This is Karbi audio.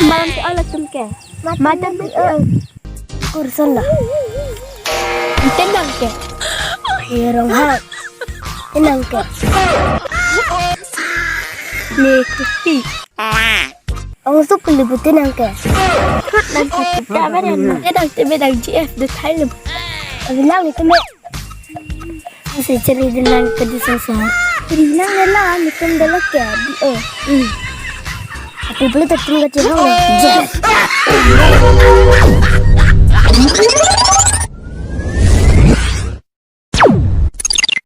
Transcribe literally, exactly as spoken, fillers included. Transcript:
Malam si ola tum ke. Mata pi o. Kurson lo. Tenang ke. Irong ha. Tenang ke. Ni kupi. Ong sup peli bu tenang ke. Nang kupi ka ba ren. Tenang te bedang G F de thai lem. Abi lang ni teme. Si cheri dilang ke di sasa. Cheri lang la ni tum dala ke di o. Hmm. Aku boleh tak tum ke cheri. Yes.